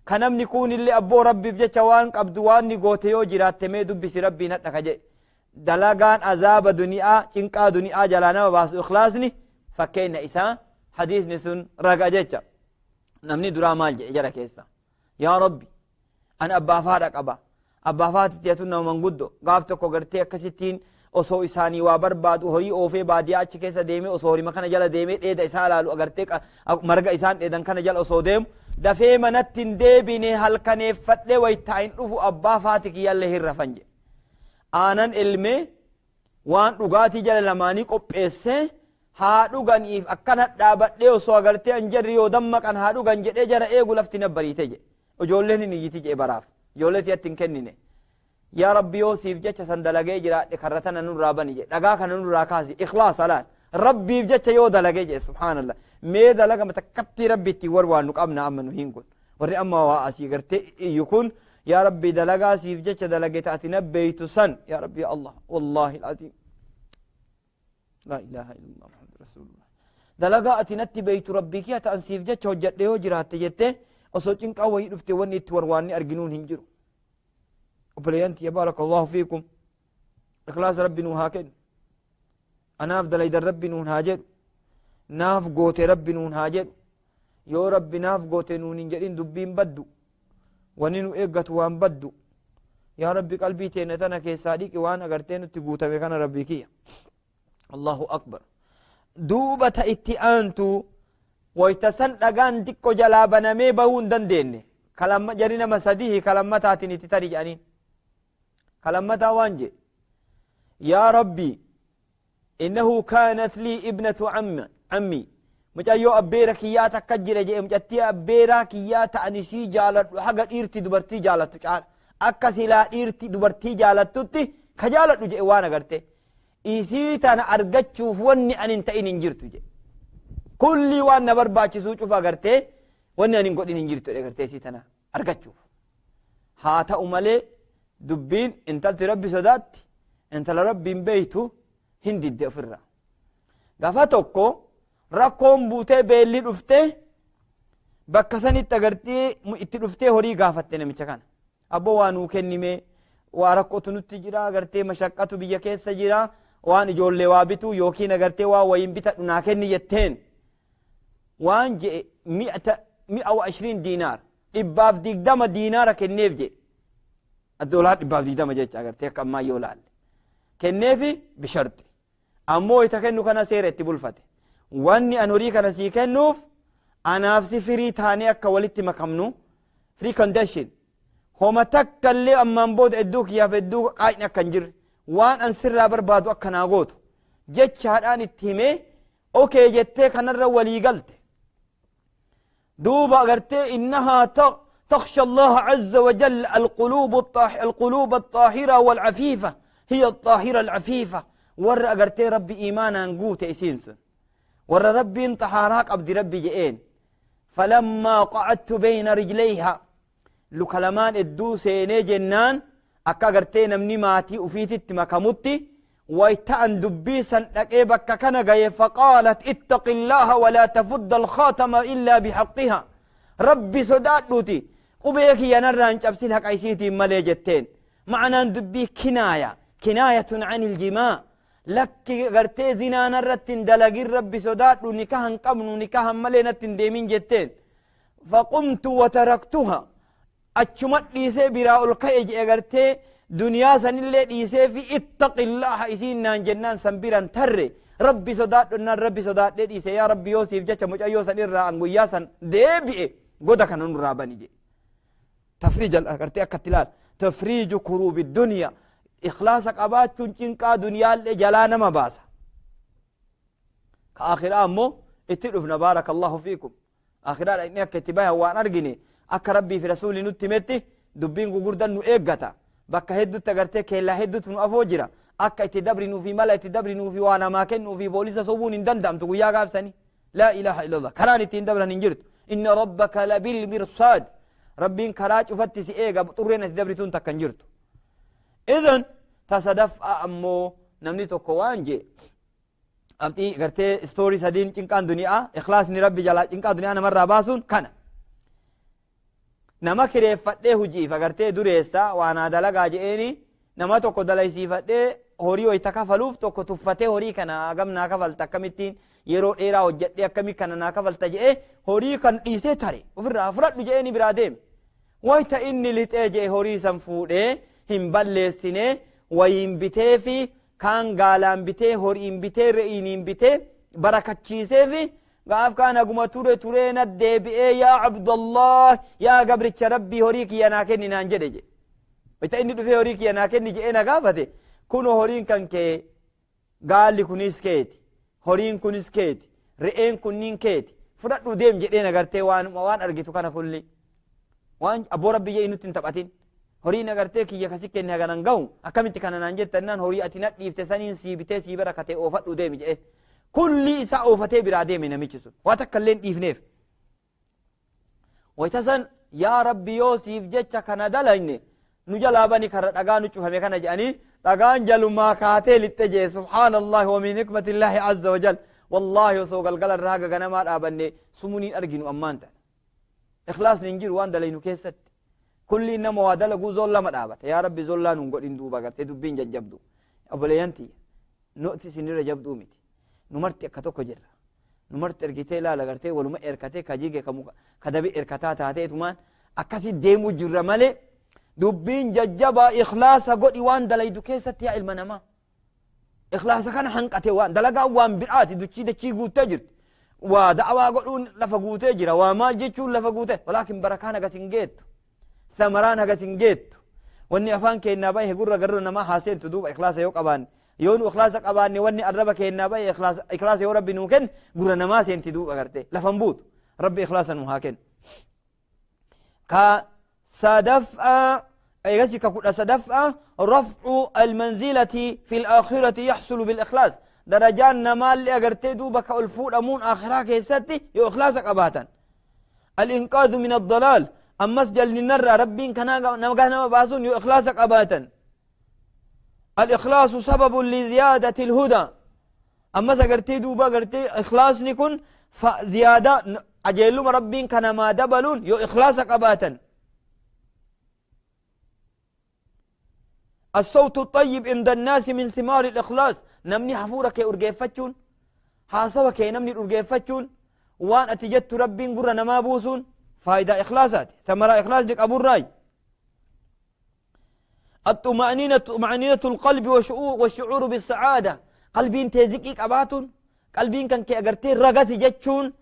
كنمني كون اللي أبو ربي بجتا وان قبدوان نغوتيو جرات ميدو بس ربي نتك جده دلغان عذاب دنيا چنكا دنيا جلانا وباس إخلاصني فكين إسان حديث نسون رقا جيتشا نمني درا مال جرى كيسا يا ربي أنا أبا فارق أبا فاتت يتونا من قدو قابتك وقرتي كستين أصو إساني وبرباد وهري أوفي باديا أتش كيسا ديمي أصو هري مكان جلا ديمي إيدا إسالا لو أقرتيك مرقا إسان إيدا كان جل أصو ديم دفي منتن ديبيني هل كان فتلي ويتعين رفو أبا فاتك يالله الرفنج آنان علمي وان رقاتي جل لماني قب إسه haa dhuganiif akkana dhaabadhee osoo agartee an jarri yoo dammaqan haa dhugan jedhee jara eegu lafti nabbariite jedhe ijoolleen hin iyyiti jedhe baraaf ijoollee tiyatti hin kennine yaa rabbi yoo siif jecha san dalagee jiraadhe karra tana nurraa bani jedhe dhagaa kana nurraa kaasi ikhlaasa laal rabbiif jecha yoo dalagee jedhe subhaanallah mee dalagama takkatti rabbi ittiin warwaan nu qabna amma nu hin kun warri amma waa asii gartee iyyu kun yaa rabbi dalagaa siif jecha dalage taati nabbeeytu san yaa rabbi ya allah wallaahi al'aziim لا إله إلا الله محمد رسول الله دلقا أتنتي بيت ربك يا تأنسيف جتش وجد له جرات جته أصوتين قوي رفت وني تورواني أرجنون هنجرو وبلينتي بارك الله فيكم إخلاص ربي نوهاكن أنا أفضل إذا ربي نون هاجر ناف قوت ربي نون هاجر يا ربي ناف قوت نون إنجرين دبين بدو ونينو إيقت وان بدو يا ربي قلبي تينتنا كيساديك وانا قرتين تقوت بكنا ربي كيا الله أكبر دوبة اتئانتو ويتسن لغان ديكو جلابنا مي باون دندين كلام جرينا مسديه كلام تاتيني تتري جانين كلام تاوانجي يا ربي إنه كانت لي ابنة عمي مجايو أبيرا كياتا كجرة جي مجاتي أبيرا كياتا أنسي جالت حقا إيرتي دبرتي جالت أكسي لا إيرتي دبرتي جالت تتي كجالت نجي وانا قرتي isii tana argachuuf wanni ani hin ta'in hin jirtu jedhe kulli waan na barbaachisuu cufa agartee wanni ani hin godhin hin jirtu jedhe agartee isii tana argachuuf haa ta'u malee dubbiin intalti rabbi sodaatti intala rabbiin beeytu hin didde ofirraa gaafa tokko rakkoon buutee beelli dhuftee bakka sanitti agartee itti dhuftee horii gaafatte namicha kana abboo waa nuu kennime waa rakkootu nutti jira agartee mashaqqatu biyya keessa jira waan ijoollee waa bituu yookiin agartee waa wayin bitadhu naa kenni jetteen waan je'e 120 diinaar 120 diinaara kenneef je'e doolaar 120 jecha agartee akka ammaa yoo laalle kenneefi bisharti ammoo ita kennu kana seera itti bulfate wanni an horii kana sii kennuuf anaaf si firii taanee akka walitti makamnu free condition homa takka illee ammaan booda hedduu kiyyaaf hedduu qaayni akka hin jirre waan an sirraa barbaadu akka naa gootu jechaadhaan itti himee okee jettee kanarra walii galte duuba agartee innahaa تخشى الله عز وجل القلوب الطاهرة والعفيفة هي الطاهرة العفيفة ور أغرتي ربي إيمانا قوت إسينسن ور ربي انطحاراك عبد ربي جئين فلما قعدت بين رجليها لكلمان الدوسيني جنان Akka agartee namni maatii ufiititti makamutti wayta'an dubbii san dhaqee bakka kana gaye faqaalat ittaqi illaaha walaa tafudda alkhaatama illaa bixaqiha rabbi sodaadhuuti qubee kiyya narraa hin cabsin haqa isiitiin malee jetteen ma'anaan dubbii kinaaya kinaayatun an iljimaa lakki gartee zinaa narratti hin dalagin rabbi sodaadhu nikaha hin qabnu nikahan malee natti hin deemin jetteen faqumtu wataraktuha achuma dhiisee biraa ol ka'e je'e gartee duniyaa sanillee dhiisee fi ittaqillaaha isiin naan jennaan san biran tarre rabbi sodaadhu naan rabbi sodaadhee dhiise yaa rabbi yoo siif jecha mucayyoo san irraa an guyyaa san deebi'e goda kana nurraa bani jedhe tafriij gartee akkatti ilaal tafriiju kuruubi duniyaa ikhlaasa qabaachuun cinqaa duniyaallee jalaa nama baasa ka akhiraa ammoo itti dhufna baaraka allahu fiikum akhiraa dhaqnee akka itti bayan waan argine akka rabbii fi rasuulli nutti himetti dubbiin gugurdan nu eeggata bakka heddutti agartee keellaa hedduutu nu afoo jira akka itti dabrinuufi mala itti dabrinuufi waa namaa kennuufi poolisa sobuun hin danda'amtu guyyaa gaafsani laa ilaaha illallah karaan ittiin dabran hin jirtu inna rabbaka labilmirsaad rabbiin karaa cufatti si eega xurreen ati dabrituun takka hin jirtu idan tasadaf'a ammoo namni tokko waan jee amxii gartee istoorii sadiin cinqaan duniyaa ikhlaasni rabbi jalaa cinqaa duniyaa namarraa baasuun kana nama kireeffadhee hujiif agartee dureessa waan haa dalagaa je'eeni nama tokko dalaysiifadhee horii wayta kafaluuf tokko tuffatee horii kana hagam naa kafalta akkamittiin yeroo dheeraa hojjedhee akkamii kana naa kafalta je'ee horii kan dhiisee tare ofirraa fudhadhu je'eeni biraa deeme wayta inni lixee je'e horii san fuudhee hin balleessine wayiin bitee fi kaan gaalaan bitee horiin bitee re'iiniin bitee barakachiisee fi gaaf kaan haguma ture turee na deebi'ee yaa abdallah yaa gabricha rabbii horii kiyya naa kenni naan jedhe jedhe wayta inni dhufee horii kiyya naa kenni jedhee na gaafate kuno horiin kan kee gaalli kunis keeti horiin kunis keeti re'een kunniin keeti fudhadhu deem jedheen agartee waan argitu kana kulli waan abboo rabbi jee nutti hin taphatin horiin agartee kiyya kasi kenne haganan gahu akkamitti kana naan jettannaan horii ati nadhiifte saniin sii bitee sii barakatee oofadhu deemi jedhe kulli isaa oofatee biraa deeme namichi sun waa takka illee dhiifneef wayta san yaa rabbi yoo siif jecha kana dalagne nu jalaa bani karra dhagaa nu cufame kana jedhanii dhagaan jalumaa kaatee lixxe jee subhaanallahi wa min hikmatillaahi azza wa jal wallaahi osoo galgala irraa haga ganamaa dhaabanne sumuniin arginu ammaan tana ikhlaasni hin jiru waan dalaynu keessatti kulli nama waa dalaguu zoon lama dhaabata yaa rabbi zollaa nun godhin duuba gartee dubbiin jajjabdu obboleeyyan tiyya nuti isinirra jabduu miti numarti akka tokko jirra numarti ergitee ilaala gartee waluma erkatee ka jige ka dabi erkataa taateetumaan akkasi deemuu jirra malee dubbiin jajjabaa ikhlaasa godhi waan dalaydu keessatti yaa ilma namaa ikhlaasa kana hanqate waan dalagaan waan biraati duchii dachii guuttee jirti waa da'awaa godhuun lafa guutee jira waa maal jechuun lafa guutee walaakin barakaan hagas hin geettu samaraan hagas hin geettu wanni afaan keennaa bahe gurra garra namaa haaseentu duuba ikhlaasa yoo qabaanne yoo nu ikhlaasa qabaanne wanni arraba keennaa bahe ikhlaasa yoo rabbi nuu kenne gurra namaa seenti duuba gartee lafan buutu rabbi ikhlaasa nuu haa kennu ka sadaf'a eegasi ka kudha sadaf'a raf'u almanzilati fi alaakhirati yaxsulu bilikhlaas darajaan namaallee agartee duuba ka ol fuudhamuun aakhiraa keessatti yoo ikhlaasa qabaatan alinqaadhu min addalaal ammas jallinarraa rabbiin kanaa nama baasuun yoo ikhlaasa qabaatan الإخلاص سبب لزيادة الهدى أما سقرتي دوبا قرتي إخلاص نكون فزيادة أجلهم ربين كان ما دبلون يو إخلاص قباتا الصوت الطيب عند الناس من ثمار الإخلاص نمني حفورك أرجيفتشون حاسوك نمني أرجيفتشون وان أتجدت ربين قرنا ما بوسون فايدة إخلاصات ثمرة إخلاص لك أبو الراي الطمأنينة طمأنينة القلب والشعور بالسعادة قلبين تزكي قباتون قلبين كان كي أغرتي رغسي جتشون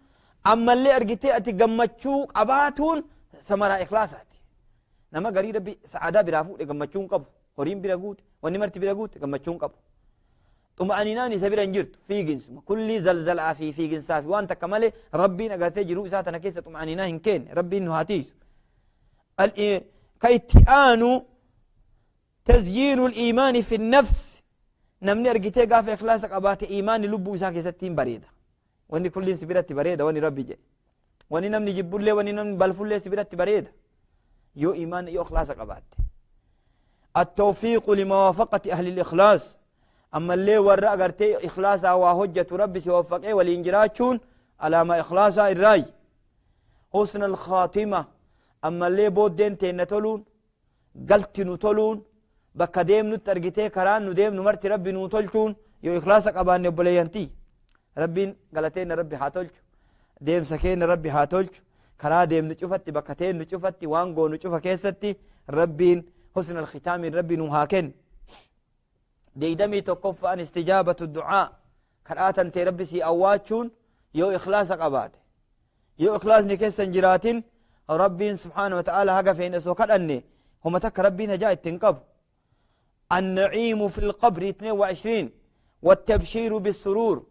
أما اللي أرغتي أتغمتشو قباتون ثمرة إخلاصات نما غري ربي سعادة برافو غمتشون قبو هورين براغوت ونمرت براغوت غمتشون قبو طمأنينة نسبيرا جرت في جنس كل زلزال في جنس في وانت كمالي ربي نغرتي جرو إساتنا كيسة طمأنينة هنكين ربي نهاتيس كايتئانو تزيين الإيمان في النفس نمني أرجتي قاف إخلاصك أبات إيمان لبو إساك ستين بريدة واني كل سبيرة بريدة واني ربي جي واني نمني جبول لي واني نمني بلفول لي سبيرة بريدة يو إيمان يو إخلاصك أبات التوفيق لموافقة أهل الإخلاص. أما اللي ورى أغرتي إخلاصا وهجة ربي سيوفقه والإنجراتشون على ما إخلاصا الرأي. حسن الخاتمة. أما اللي بودين تينتولون قلت نتولون بكديم نترجتي كران نديم نمرت ربي نتولون يو إخلاصك أبان نبلينتي ربي قالتين ربي هاتولش ديم سكين ربي هاتولش كرا ديم نشوفتي بكتين نشوفتي وانغو نشوفا كيستي ربي حسن الختام ربي نهاكن. ديدمي تكف عن استجابة الدعاء كراتن تي ربي سي أواتشون يو إخلاصك أبات يو إخلاص نكسن جراتين ربي سبحانه وتعالى هقا فين أسوكال أني هم تك ربي نجاة تنقب. النعيم في القبر 22 والتبشير بالسرور.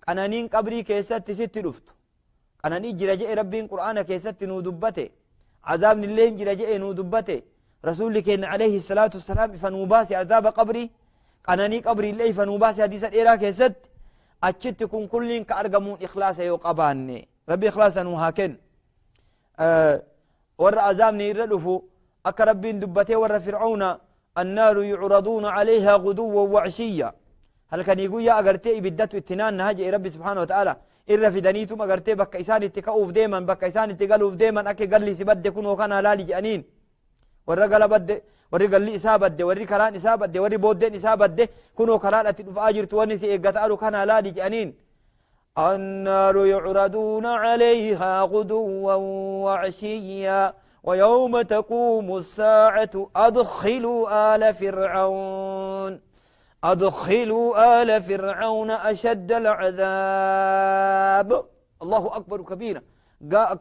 قنانين قبري كيست ست رفت قنانين جرجاء ربي قرآن كيست نودبته عذاب الليل جرجاء نودبته رسول كان عليه الصلاة والسلام فنوباسي عذاب قبري قناني قبري اللي فنوباسي حديث الإيرا كيست أتشتكم كلين كأرقمون إخلاصا يقباني ربي إخلاصا وهاكن. ور عذابني الرلفو أكربين دبته ور فرعون النار يعرضون عليها غدوا وعشيا. هل كان يقول يا أغرتي بدت اتنان نهج ربي سبحانه وتعالى إر في دنيتم أغرتي بك إسان اتكاوف ديما بك إسان اتقالوف ديما أكي قال لي سبد كن وكان لالي جانين ورقل بد ورقل لي إسابد وري كران إسابد وري بودين إسابد كنو كران أتدف أجر تونسي إقتارو كان لالي جانين. النار يعرضون عليها غدوا وعشيا ويوم تقوم الساعة أدخلوا آل فرعون أدخلوا آل فرعون أشد العذاب. الله أكبر كبيرا.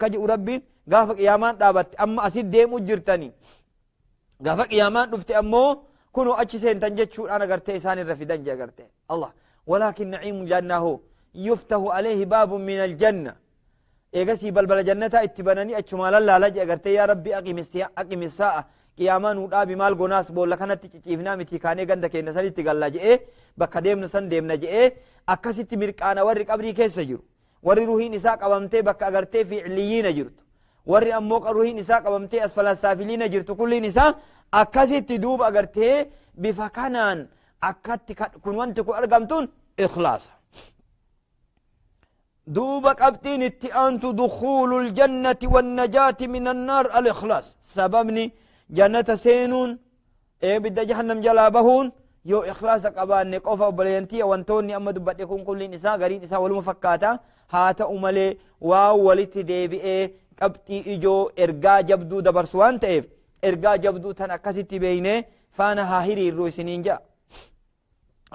كجئ ربي قافك يامان دابت أما أسيد ديم أجرتني قافك يامان رفت أمو كنوا أجسين تنجتشون أنا قرتي إساني الرفدان جا قرتي الله. ولكن نعيم جنه يفتح عليه باب من الجنة إيغسي بلبل جنة اتبناني أجمال الله لجأ قرتي يا ربي أقم الساعة قيامان ودابي مال قناس بولا كانت تشيفنا متي كاني غندك إن سالي تقال جئ بكديم نسن ديم نجئ أكست مركانا ورك أبري كيس جرو وري روحي نساء قبمتي بك أغرتي في عليين جرت وري أموك روحي نساء قبمتي أسفل السافلين جرت كل نساء أكست دوب أغرتي بفكانان أكت كن وانت أرقمتون إخلاص دوبك أبتين اتئانت دخول الجنة والنجاة من النار الإخلاص. سببني جنة سينون إيه بدأ جهنم جلابهون يو إخلاصك أبان نقوفة وبلينتي وانتوني أما دبت يكون كل نساء غرين نساء والمفكاتا هاتا أمالي واو ولتي ديبي إيه قبتي إجو إرقا جبدو دبرسوان تيف إرقا جبدو تنكستي بيني فانا هاهري الروسنين جاء.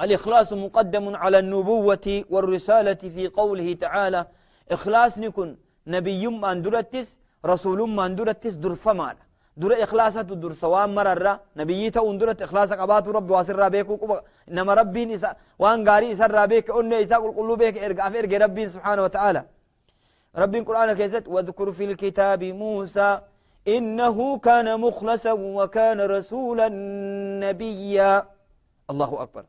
الإخلاص مقدم على النبوة والرسالة في قوله تعالى إخلاص نكون نبي من درتس رسول من درتس درفمال در إخلاصات در سوام مرة نبيته اندرت إخلاصك أبات رب واسر بيك إنما ربي إسا وان قاري إسر بيك أن إسا قل بيك إرجع في إرجع ربي سبحانه وتعالى. ربي القرآن كيست واذكر في الكتاب موسى إنه كان مخلصا وكان رسولا نبيا. الله أكبر.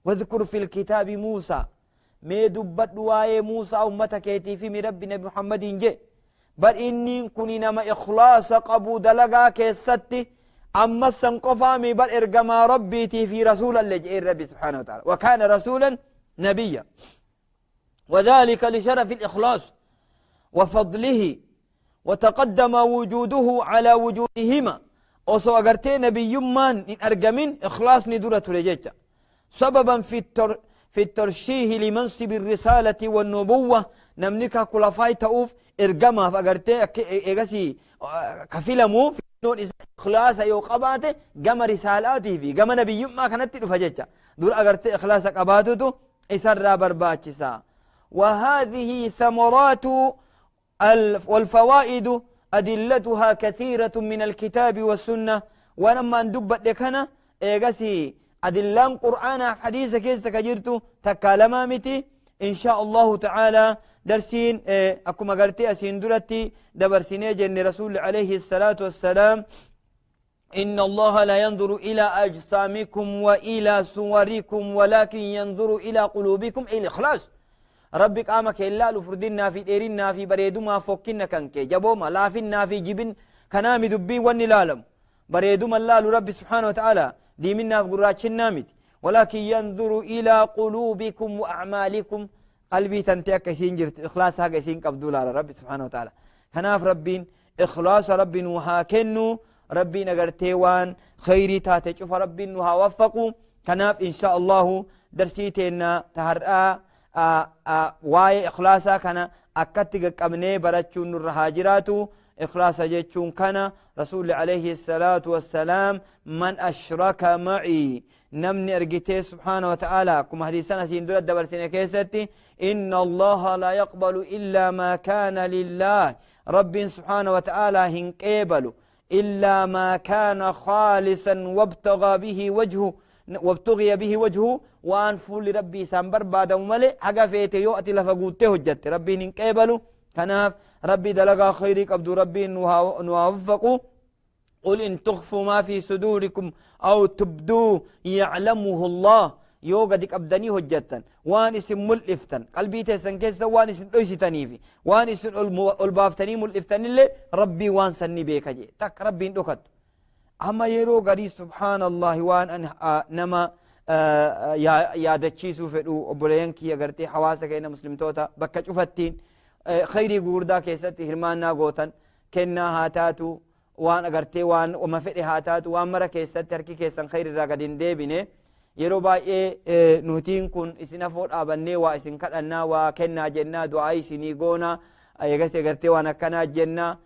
واذكر في الكتاب موسى مي دبت واي موسى أمتك في ربي نبي محمد جي بل إني كننا ما إخلاص قبو دلقا كيستي أما السنقفامي بل إرقما ربي في رسولا لجئ ربي سبحانه وتعالى وكان رسولا نبيا. وذلك لشرف الإخلاص وفضله وتقدم وجوده على وجودهما. أصو أغرتي نبي يمان إن أرقمين إخلاص ندورة رجيتا سببا في الترشيه لمنصب الرسالة والنبوة نمنك كلفاي تؤوف إرقما فأغرتي إغسي كفيلمو في إخلاص يوقباته قم رسالاته في قم نبي ما كانت تلفجتها دور أغرتي إخلاص قباته إسر برباتشسا. وهذه ثمرات والفوائد أدلتها كثيرة من الكتاب والسنة. ولما اندبت لكنا إغسي أدلان قرآن حديث كيس تكجرتو تكالمامتي إن شاء الله تعالى درسين أكما قرتي أسين درتي دبرسيني جن رسول عليه الصلاة والسلام إن الله لا ينظر إلى أجسامكم وإلى صوركم ولكن ينظر إلى قلوبكم إلى إخلاص. ربك آمك إلا لفردنا في ديرنا في بريدما فوكنا كنك جبوما لافنا في جبن كنامي دبي ونلالم بريدما الله رب سبحانه وتعالى Diiminaaf gurraachinnaa miti. Walaakin yanzuru ilaa quluubikum wa acmaalikum. Qalbii tantee akka isiin jirtu ikhlaasa haga isiin qabduu laala Rabbi subhaanahu wa ta'ala. Kanaaf Rabbiin ikhlaasa Rabbi nuu haa kennu. Rabbiin agartee waan khayrii taate cufa Rabbiin nu haa waffaqu. Kanaaf insha Allahu darsii teenna tahar'aa waa'ee ikhlaasaa kana akkatti qaqqabnee barachuun nurra haa jiraatu. Ikhlaasa jechuun kana Rasuulli alayhi salaatu wassalaam man ashraka macii namni argitee subhaana wa ta'ala akkuma hadiisan asiin dura dabarsine keessatti inna Allaha laa yaqbalu illaa maa kaana lillaah. Rabbiin subhaana wa ta'ala hin qeebalu illaa maa kaana khaalisan wabtagaa bihi wajhu wabtugiya bihi wajhu waan fuulli Rabbii isaan barbaadamu malee haga feete yoo ati lafa guuttee hojjatte Rabbiin hin qeebalu. Kanaaf Rabbi dalagaa khayrii qabdu Rabbiin nu haa waffaqu. قل إن تخفوا ما في صدوركم أو تبدوه يعلمه الله. yoo gadi qabdanii hojjettan waan isin mul'iftan qalbii teessan keessa waan isin dhoysitaniifi waan isin ol baaftanii mul'iftanillee Rabbii waan sanni beeka jee takka Rabbiin dhokattu. Amma yeroo garii subhaanallahi waan an nama yaadachiisuu fedhu obboleeyyan kiyya gartee hawaasa keenya muslimtoota bakka cufattiin khayrii gugurdaa keessatti hirmaannaa gootan kennaa haa taatu waan agartee waan oma fedhe haa taatu waan mara keessatti harki keessan khayrirraa gad hin deebine. Yeroo baay'ee nutiin kun isin afoo dhaabannee waa isin kadhannaa waa kennaa jennaa du'aa isinii goonaa eegas agartee waan akkanaa jennaa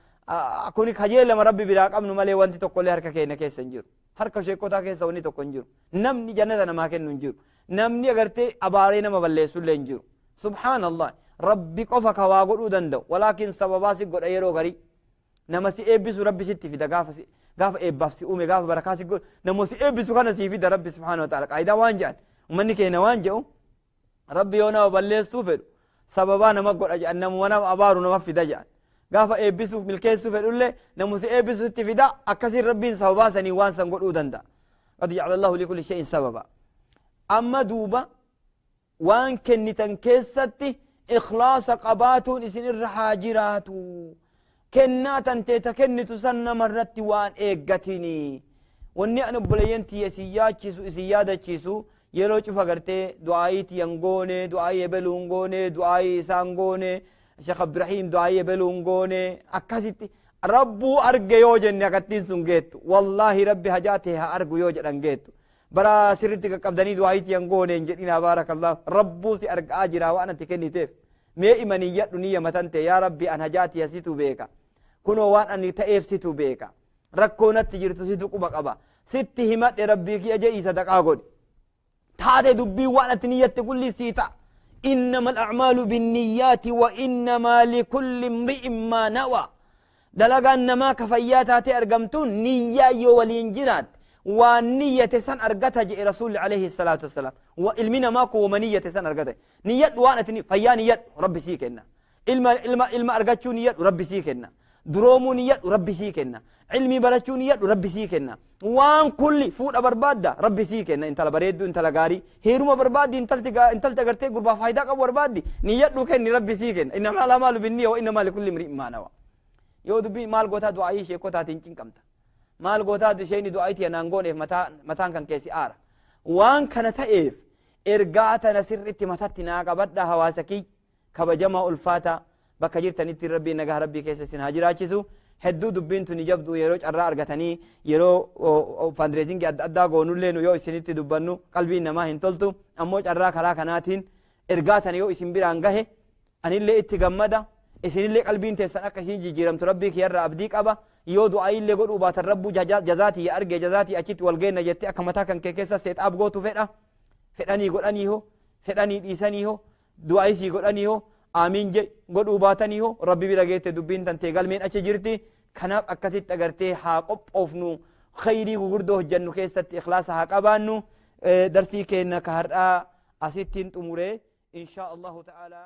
kuni kajeelama Rabbi biraa qabnu malee wanti tokkollee harka keenya keessa hin jiru. Harka sheekotaa keessa wanni tokko hin jiru. Namni jannata namaa kennu hin jiru. Namni agartee abaaree nama balleessullee hin jiru. Subhaanallah Rabbi qofa ka waa godhuu danda'u. Walaakin sababaa si godha yeroo garii nama si eebbisu Rabbi sitti fida gaafa eebbaaf si uume gaafa barakaa si godhu nama si eebbisu kana sii fida Rabbi subhaanahu wa ta'ala. Qaayidaa waan jedhan ummanni keenya waan jedhu Rabbi yoo nama balleessuu fedhu sababaa nama godha jedhan namuma nama abaaru nama fida jedhan gaafa eebbisuuf milkeessuu fedhullee nama si eebbisu sitti fida akkasiin Rabbiin sababaa sanii waan san godhuu danda'a. Qad ja'ala Allahu likulli shay'in sababa. Amma duuba waan kennitan keessatti ikhlaasa qabaatuun isin irra haa jiraatu. Kennaa tantee ta kennitu san namarratti waan eeggatini. Wanni ani obboleeyyan tiyya isin yaachisu isin yaadachiisu yeroo cufa gartee du'aayii tiyyan goone du'aayii ebeluun goone du'aayii isaan goone Sheekh Abdurrahiim du'aayii ebeluun goone akkasitti Rabbuu arge yoo jenne akkattiin sun geettu wallaahi Rabbi hajaa ta'e haa argu yoo jedhan geettu bara sirritti qaqqabdanii du'aayii tiyyan goone hin jedhinaa baarakallahu Rabbuu si argaa jira waan ati kenniteef mee imaniyyadhu niyya matan ta'e yaa Rabbi an hajaa tiyya situ beeka kunoo waan ani ta'eef situ beeka rakkoo natti jirtu situ quba qaba sitti himadhe Rabbii kiyya jedhii sadaqaa godhi taate dubbii waan ati niyyatte kulli sii ta'a. إنما الأعمال بالنيات وإنما لكل امرئ ما نوى. دلقان نما كفياتات أرقمتون نية يولين جراد ونية سن أرقتها جاء رسول عليه الصلاة والسلام وإلمنا ما كو ومنية سن أرقتها نية وانتني فيا نية ربي سيكنا إلما أرقتشو نية ربي سيكنا درومو نية ربي سيكنا علمي براتشو نية ربي سيكنا وان كل فود بربادة ربي سيكنا انت لبريدو انت لغاري هيروما بربادي انت لتغرتي قربا فايدة قبو بربادي نية دوكني ربي سيكنا إنما لا مال بالنية وإنما لكل امرئ ما نوى. yoo dubbii maal gootaa du'aayii sheekotaatiin cinqamta maal gootaa isheen du'aayitii anaan gooneef mataan kan keessi aara waan kana ta'eef ergaa tana sirriitti matatti naa qabadha hawaasa kiyya kabajamaa ulfaataa bakka jirtanitti Rabbiin nagaa Rabbii keessa isin haa jiraachisu. Hedduu dubbiin tuni jabdu yeroo carraa argatanii yeroo fundraisingii adda addaa goonullee nu yoo isinitti dubbannu qalbiin namaa hin toltu ammoo carraa karaa kanaatiin ergaa tana yoo isin biraan gahe anillee itti gammada isinillee qalbiin teessan akka isin jijjiiramtu Rabbii kiyyarraa abdii qaba yoo du'aayillee godhuu baatan Rabbuu jazaatii arge jazaatii achitti wal geenna jettee akka mataa kan kee keessa seexaaf gootu fedha fedhanii godhanii hoo fedhanii dhiisanii hoo du'aayisii godhanii hoo aamiin je godhuu baatanii hoo Rabbi bira geette dubbiin tantee galmeen achi jirti. Kanaaf akkasitti agartee haa qophoofnu khayrii gugurdoo hojjennu keessatti ikhlaasa haa qabaannu. Darsii keenya ka har'aa asittiin xumuree inshaa Allahu ta'ala.